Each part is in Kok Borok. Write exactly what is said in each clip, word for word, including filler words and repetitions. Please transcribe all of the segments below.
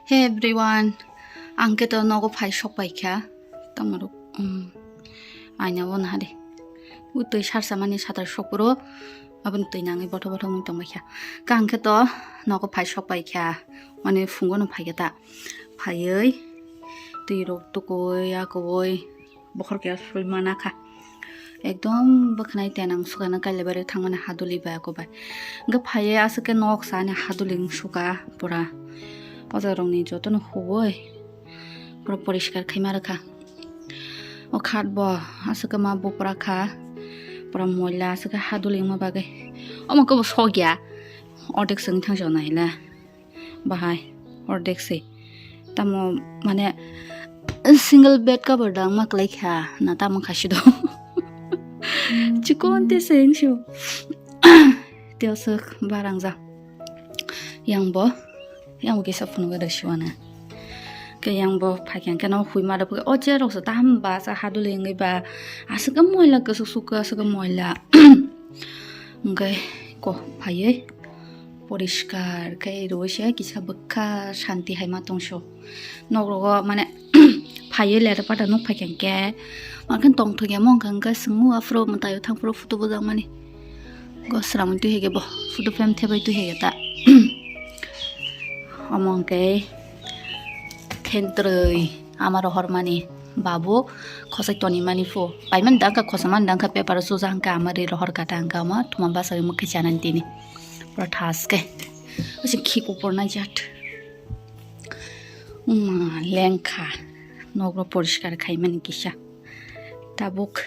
Hey everyone, ang khe to nogo phai sok pai kha. Tamo rok, um, aina bo naha de. U twi sarsa mani satar sok puro, aboni twi nangwi botho botho wng tong bai kha. Ka ang khe to nogo phai sok pai kha. Mane phungo no phai kha ta. Phaiwi twi rok tukui, akui, bokhor khe sui mana kha. Ekdom bwkhanai tenang sukha na Kailabari thangmani haduli bai ako bai. Hwnkhe phaiwi aswk khe nok sa ani haduli wng sukha pura. O jaga rokni jotono huwi pura poriskar khaima rwkha. O khat bo aswk khe ma bupra kha. Pura moila aswk khe haduli wngma bagwi. Omo khe bo sokya. Ordek swngwi thangsa naila. Bahai, ordek se. Tamo, mane, single bed cover da wngma kwlai kha, na tamo kha si do. Chikon te se wng si. Te aswk barang ja. Yang bo, yang bo kisa phunugwi rw siwana. Ke yang bo phai khe, ang khe no hui ma rw, o chair rok se taham ba sa haduli wngwi ba. Aswk khe moila kwsuk suk, aswk khe moila. Hwnkhe ko phaiwi poriskar khe rwui se kisa bwkha shanti hai ma tong se. Nok rogo mane phaiwi lera pata nuk phai khe hwnkhe ma khe tong thok ya mo hwnkha hwnkhe swngwi aphuru mwtai o thang phuru photo bujak mani. Go sramwi twi hai khe bo photo frame thebai twi hai khe ta. Omo hwnkhe thengtrwi. Ama rohor mani babu khosai toni mani phu. Paimani dangkha khosa mani dangkha paper o suja hwnkha ama ri rohor kata hwnkha ama thuma basa ri mukhe chanani tini. Pura thas khe. Usi khiku pornai jat. Uma lengkha. Nokro poriskar khai mani kisa. Tabuk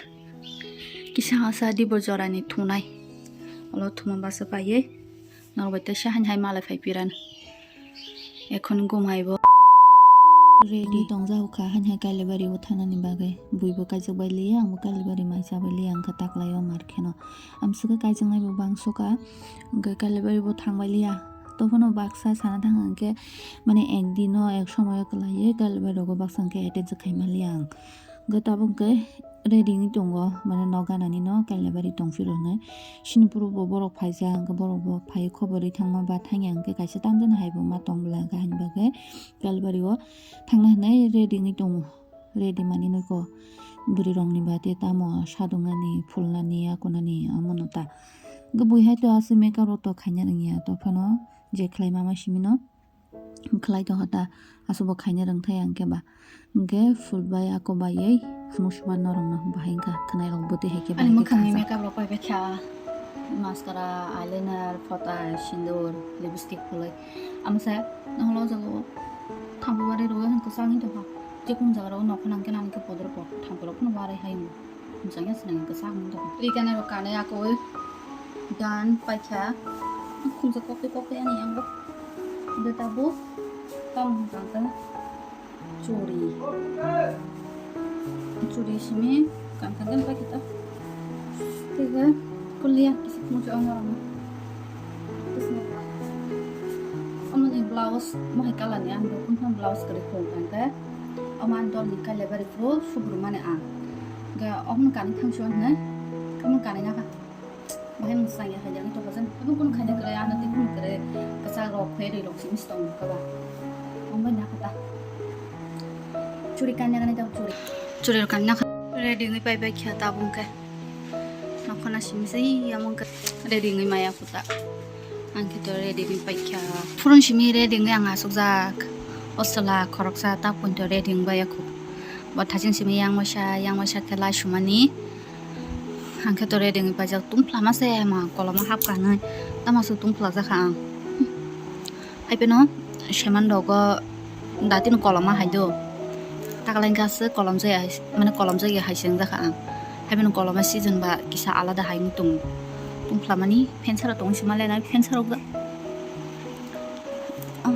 kisa asa dibo jorani thunai. Olo thuma basa paye. Norok bai teisa haini hai malai phai piran. Ekhon gumai bo. Ready tongjak kha haini hai Kailabari o thanani bagwi. Bui bo kaijak bai liya, ang bo Kailabari mai cha bai liya, ang khe taklai o mar kheno. Amswk khe kaijaknai bo bangso kha. Hwnkhe Kailabari bo thang bai liya. Tophano baksa sana thang hwnkhe mane ek din o ek somoy o kwlaiwi Kailabari rogo baksa hwnkhe attend khai ma liya ang. Hwnkhe tabuk hwnkhe ready wngwi tongo, mane nok ganani no Kailabari tong phiro hinwi. Sini puro bo borok phaijak, hwnkhe borok bo phaiwi khobor rwi thangma ba thangya hwnkhe kaisa tamjani hai bo ma tong bwla hwnkhe haini bagwi Kailabari o thangna hinwi ready wngwi tongo. Ready mani nokho bwrwi rokni ba tei tamo sadongnani, phulnani, akonani amo no ta. Hwnkhe bui hai to aswk makeup rok to khaina rwngya, tophano je khlai mama simi no. Khlai tongkha ta, aswkbo khaina rwngthai ang khe ba. Hwnkhe phul bai ako baiwi musuba norokno bahai wngkha, khwnairok bwtwi hai khe ani bahai khe mwkhangni khajak. Makeup rok paiphaikha, mascara, eyeliner, photo, sindur, lipstick phulwi. Amsa noholo o jaga o thambo barwi rwui hwn kwchangwi tongkha. Jekunu jaga rok o nokha nang khe nani khe podrop rok thambo rok phano barwi hai wng. Mujungya sinang kisa ang dong. Twi kana rok kanwi akoi dan paikha. Khumsa kokte kokte ani yang bo. Deta bo. Tam hwnkha khe churi. Churi simi kan kan dan paikha ta. Tega kulia kisa khumsa ang rang. Amoni blouse mohai kalani ang bo khumsa blouse kwrwi khum kan khe. Omo ang dolni Kailabari phuru subrumani ang. Ga omo kanwi thangsi hwnwi, omo kanwi nakha. Bahai mwsang ya hai jani tongkha jan. Abo kunu khaina kwrwi, ano tei kunu kwrwi kwchak rok, khwerwi rok simi tong kha ba. Omo bai nakha ta. Churi kanya gani ta churi. Churi rok kanya nakha. Ready wngwi pai bai kha tabuk khe. Nokhona simi se ya mung khe. Ready wngwi maya khuta. Ang khe to ready wngwi paikha. Phurun simi ready wngwi ang asukjak. O chwla khoroksa ta poito ready wngwi bai akhu. Bo thaching simi yang waisa, yang waisa khe lai sumani. Ang khe to ready wngwi paijak. Tungphla ma se ma koloma hap kanwi. Tama su tungphla jakha ang. Hai phano seman rogo datino koloma hai do. Taklain khe aswk kolom jaya hai, mane kolom jaya hai se wngjakha ang. Hai phano koloma season ba kisa alada hai wng tongo. Tungphla mani phensa rok tong sima lenai phensa rok. Ah.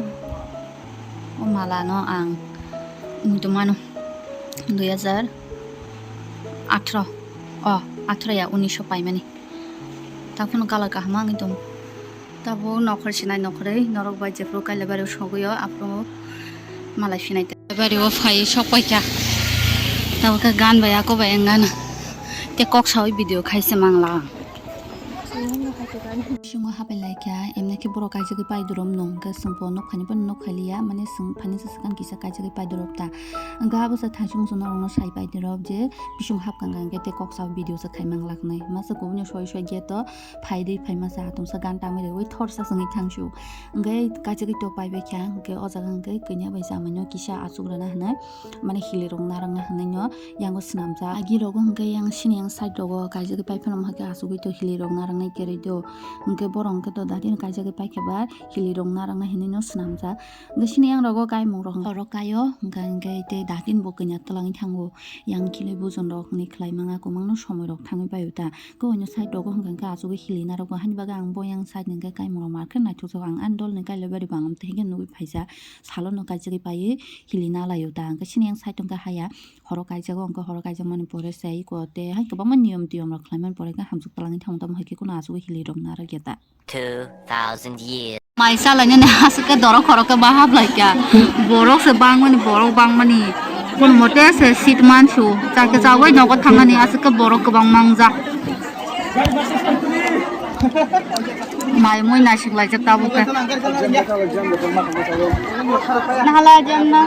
O mala no ang wngwi tongmano dui hajar athro. O, athro ya, unisho paimani. Taphano colour kaham wngwi tongo. Tabuk nokhor sinai nokhorwi norok bai jephuru Kailabari o sogwi o aphuru malai sinai. Kailabari o phai sok paikha. Tabuk khe gan bai ako bai wng gana. Tei kok sawi video khai se mangla ang. Bisingo hapai lai kha, emne khe borok kaijagwi pai durom nung, hwnkhe chwng bo nuk phaini phano nuk phai liya, mane chwng phaini se swkang kisa kaijagwi pai durom ta. Hwnkhe abo se thaisung chwng norokno sai pai durom je bisingo hapkha hwnkhe tei kok sa video se khai mang laknai. Masa kubuni soi soi gate o phai di, phai masa atum sa gan tangwi rwi thor sa chwngwi thangsu. Hwnkhe kaijagwi to pai bai kha, hwnkhe o jaga hwnkhe kanya bai chamai no kisa achuk rwna hwnwi, mane hili rok narwkna hwnwi no yango swnamjak. Agi rogo hwnkhe yang sini yang side rogo kaijagwi pai phano hwnkhe achugwi to hili rok narwknai kwrwi do. Hwnkhe borok hwnkhe to datin kaijagwi pai khe ba hili rok narwknai hinwi no swnamjak. Hwnkhe sini yang rogo kaimung rok horo kaio, hwnkhe hwnkhe tei datin bo kanya twlangwi thango. Yang khilwi bujon rok hinwi khlai manga kwbangno somoi rok thangwi paio ta. Khe oino side rogo hwnkhe hwnkhe achugwi hili narwgo, hani bagwi ang bo yang side ni hwnkhe kaimung rok mar khe naithokjak. Ang ani dol ni kailabari bangam tei hwnkhe nugwi phaijak. Salo no kaijagwi paiwi hili na laio ta. Hwnkhe sini yang side hwnkhe haya. Horo kaijago, hwnkhe horo kaijakmani pore se iko tei hai kwbangma niyom tiyom rok khlaimani pore khe hamjwk twlangwi thango, tamo hai khe kheno achugwi hili rok narwk ya ta. Two thousand years. Mai salainani aswk khe dorok khorok khe bahap lai kha. Borok se bangmani, borok bangmani. Kono mote se seat mansu. Chakhe chawi nogo thangnani aswk khe borok kwbang mangjak. Mai mui naisik laijak tabuk khe. Nahala jemna.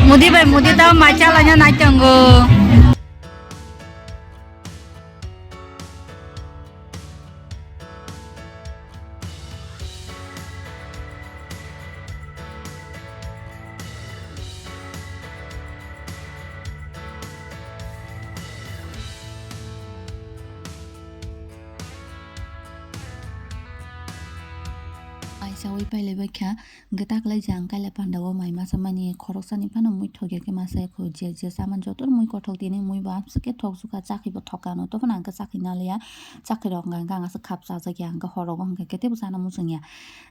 Mudi bai mudi tao mai chalaina nai tongo. Ai sawi pailai bai kha. Hwnkhe ta kwlai jang kaila pandao mai masa mani khoroksani phano mui thokya khe masa ya kho, je je chamani joto mui kothok tini mui bo amswk khe thokjwkha, chakhi bo thokano, to phano ang khe chakhi naliya, chakhi rok hwnkha hwnkhe ang aswk khap chajak ya, hwnkhe horo hwnkha khe teibo chana muchung ya.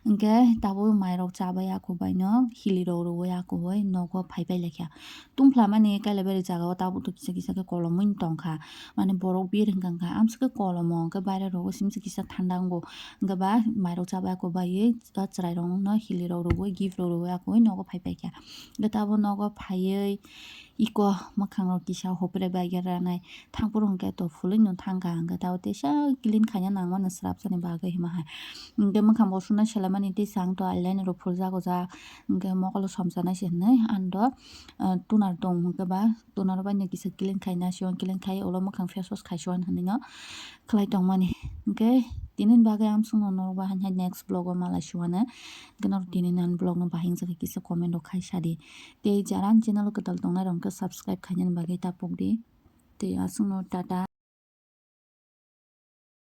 Hwnkhe tabuk mai rok chabai ya kho bai no hili rok rwui ya kho bai nogo phai pai lai kha. Tungphla mani kailabari jaga o tabuk to kisa kisa khe kolomwi tongkha, mane borok bir hwnkha hwnkha amswk khe kolomo, hwnkhe baire rogo simswk kisa thanda wngo, hwnkhe ba mai rok chabai ya kho bai. Chwrai rok no hili rok rwui gift rok rwui akoi nogo phai paikha. Hwnkhe tabuk nogo phaiwi iko mwkhang rok kisa hopre bai ranai thangphuru hwnkhe to phulwi no thangkha, hwnkhe tabuk teisa clean khaina nangmani swrapsani bagwi hima hai. Hwnkhe mwkhang bo suna selaimani teisa ang to eyeliner rok phuljak ojak, hwnkhe mokolo somsanai se hinwi ang do, ah, toner tong hwnkhe ba toner bai no kisa clean khaina siwan, clean khai ulo mwkhang face wash khai siwan hinwi no khlai tongmani. Hwnkhe tini bagwi amsukno norok bahai hai next vlog o malai siwano. Hwnkhe norok tini ani vlog no bahai wngjakha kisa comment rok khai sadi. Tei jara ani channel o kwtal tongnai rok hwnkhe subscribe khainani bagwi ta pokdi. Tei aswkno tata.